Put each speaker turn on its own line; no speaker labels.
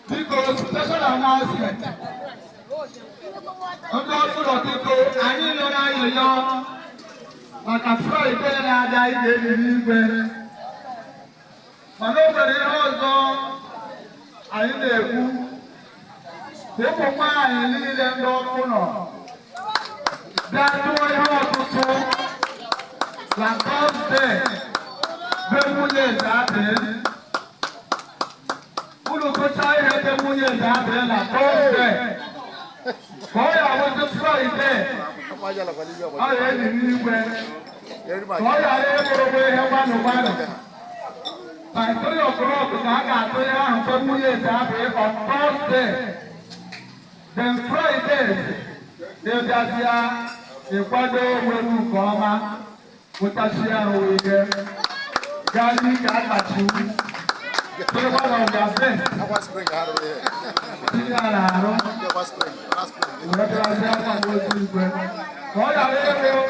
Biko, special announcement. Ndị ọrụ ụlọ biko, anyị nọrọ ayọyọ maka Fraịde na-abịa anyị ga-ebi n'igwe. Mana o nwere ihe ọzọ anyị na-ekwu ka ụmụ nwaanyị niile ndị ọkụ nọ bịa tụọ ihe ọtụtụ na Thursday be nwunye eze adịghị. Unu gụchaa ihe be nwunye eze adịghị na Thursday, ka ọ ya wụzi Fraịde ọ ya ebi n'igwe, ka ọ ghara ịbụrụgwa ihe gbanụ gbanụ. By 3 o'clock ka a ga-atụ ihe ahụ be nwunye eze adịghị on Thursday. Then Friday, ịbịazịa ịkwado onwe gị nke ọma, pụtachi ahụ ihe gaa n'ike akpachi tụrụ one of their best tinye ya n'arụ wee bịazie akwamozu igwe ka ọ ghara ịbụ.